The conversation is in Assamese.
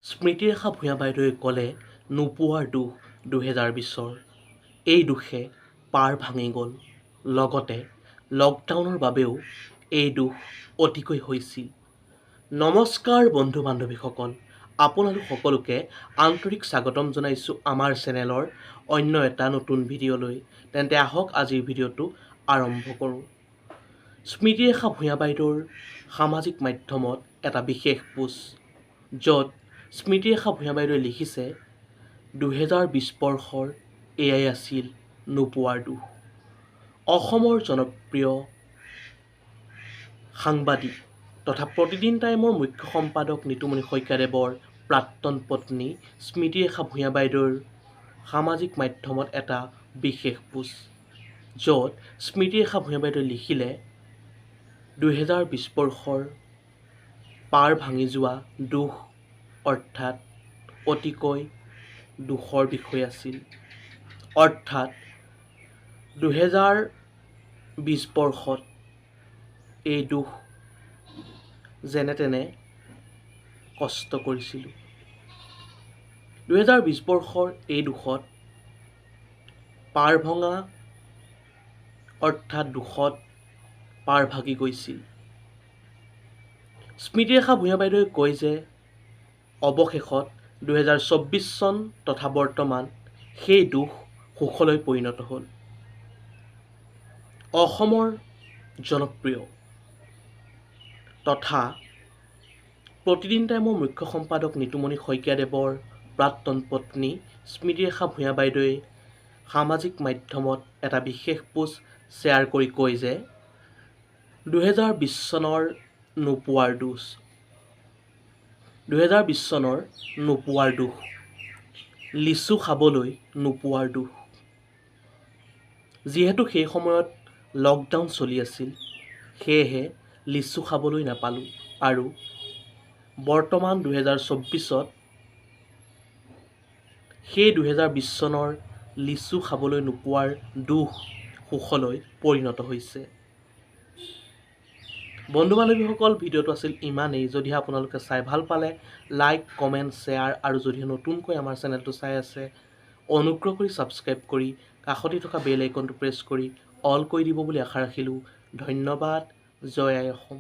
স্মৃতিৰেখা ভূঞা বাইদেৱে ক'লে, নোপোৱাৰ দুখ 2020ৰ এই দুখে পাৰ ভাঙি গ'ল। লগতে লকডাউনৰ বাবেও এই দুখ অতিকৈ হৈছিল। নমস্কাৰ বন্ধু বান্ধৱীসকল, আপোনালোক সকলোকে আন্তৰিক স্বাগতম জনাইছোঁ আমাৰ চেনেলৰ অন্য এটা নতুন ভিডিঅ'লৈ। তেন্তে আহক, আজিৰ ভিডিঅ'টো আৰম্ভ কৰোঁ। স্মৃতিৰেখা ভূঞা বাইদেউৰ সামাজিক মাধ্যমত এটা বিশেষ পোষ্ট, য'ত স্মৃতিৰেখা ভূঞা বাইদেৱে লিখিছে, 2020 বৰ্ষৰ এয়াই আছিল নোপোৱাৰ দুখ। অসমৰ জনপ্ৰিয় সাংবাদিক তথা প্ৰতিদিন টাইমৰ মুখ্য সম্পাদক নিতুমণি শইকীয়াদেৱৰ প্ৰাক্তন পত্নী স্মৃতিৰেখা ভূঞা বাইদেউৰ সামাজিক মাধ্যমত এটা বিশেষ পোষ্ট, য'ত স্মৃতিৰেখা ভূঞা বাইদেৱে লিখিলে, 2020 বৰ্ষৰ পাৰ ভাঙি যোৱা দুখ, অৰ্থাৎ অতিকৈ দুখৰ বিষয় আছিল। অৰ্থাৎ 2020 বৰ্ষত এই দুখ যেনে তেনে কষ্ট কৰিছিলোঁ। 2020 বৰ্ষৰ এই দুখত পাৰ ভঙা, অৰ্থাৎ দুখত পাৰ ভাগি গৈছিল। স্মৃতিৰেখা ভূঞা বাইদেৱে কয় যে অৱশেষত 2024 চন তথা বৰ্তমান সেই দুখ সুখলৈ পৰিণত হ'ল। অসমৰ জনপ্ৰিয় তথা প্ৰতিদিন টাইমৰ মুখ্য সম্পাদক নিতুমণি শইকীয়াদেৱৰ প্ৰাক্তন পত্নী স্মৃতিৰেখা ভূঞা বাইদেৱে সামাজিক মাধ্যমত এটা বিশেষ পোষ্ট শ্বেয়াৰ কৰি কয় যে 2020 চনৰ নোপোৱাৰ দুখ, 2020 চনৰ নোপোৱাৰ দুখ, লিচু খাবলৈ নোপোৱাৰ দুখ। যিহেতু সেই সময়ত লকডাউন চলি আছিল, সেয়েহে লিচু খাবলৈ নাপালোঁ আৰু বৰ্তমান 2024ত সেই 2020 চনৰ লিচু খাবলৈ নোপোৱাৰ দুখ সুখলৈ পৰিণত হৈছে। বন্ধু বান্ধৱীসকল, ভিডিঅ'টো আছিল ইমানেই। যদিহে আপোনালোকে চাই ভাল পালে, লাইক, কমেণ্ট, শ্বেয়াৰ আৰু যদিহে নতুনকৈ আমাৰ চেনেলটো চাই আছে, অনুগ্ৰহ কৰি ছাবস্ক্ৰাইব কৰি কাষতে থকা বেল আইকনটো প্ৰেছ কৰি অল কৰি দিব বুলি আশা ৰাখিলোঁ। ধন্যবাদ। জয় আই অসম।